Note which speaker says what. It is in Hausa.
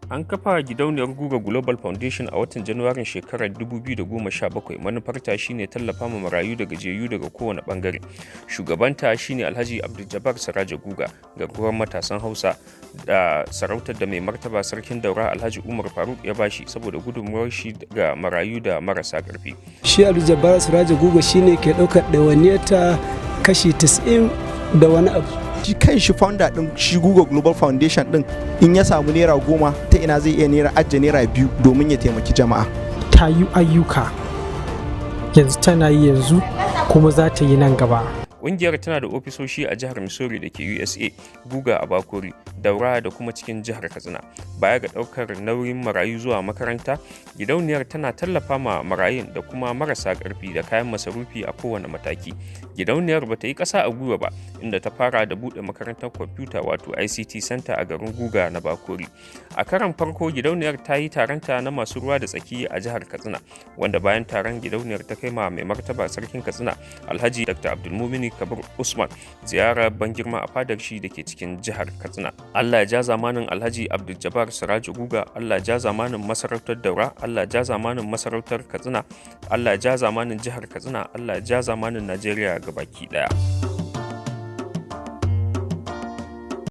Speaker 1: An kafa gidauniyar Guga Global Foundation a watan Janairun shekarar 2017. Manufarta shine tallafa ma marayu da gajiyayyu daga kowane bangare. Shugabanta shine Alhaji Abdul Sirajo Guga, garkuwar matasan Hausa, da sarautar da Mai Martaba Sarkin Daura Alhaji Umar Faruk ya bashi saboda gudunmuwar shi ga marayu da marasa ƙarfi.
Speaker 2: Shi Abdul Sirajo Guga shine ke ɗaukar ɗawainiyarta kashi 90 da wani abu.
Speaker 3: Shi kan shi founder din shi Guga Global Foundation din, in ya samu naira 10, ta ina zai iya naira ajiye naira 2 domin ya taimaki jama'a.
Speaker 4: Ta yi ayyuka yanzu, tana yi yanzu, kuma za ta yi nan gaba.
Speaker 1: Ƙungiyar tana da ofisoshi a jihar Missouri da ke USA, Guga a Bakori, Daura da kuma cikin jihar Katsina. Baya ga ɗaukar nauyin marayu zuwa makaranta, gidauniyar tana tallafa ma marayun da kuma marasa ƙarfi da kayan masarufi a kowane mataki. Gidauniyar ba ta yi ƙasa a gwiwa ba, inda ta fara da buɗe makarantar kwamfuta, wato ICT Center, a garin Guga na Bakori. A karan farko gidauniyar ta yi taronta na masu ruwa da tsaki a jihar Katsina, wanda bayan taron gidauniyar ta kai ma Mai Martaba Sarkin Katsina Alhaji Dr. Abdulmumini Kabir Usman ziyarar ban girma a fadar shi da ke cikin jihar Katsina. Allah ya ja zamanin Alhaji Abdul Jabbar Sirajo Guga, Allah ya ja zamanin masarautar Daura, Allah ya ja zamanin masarautar Katsina, Allah ya ja zamanin jihar Katsina, Allah ya ja zamanin Najeriya gabaki daya.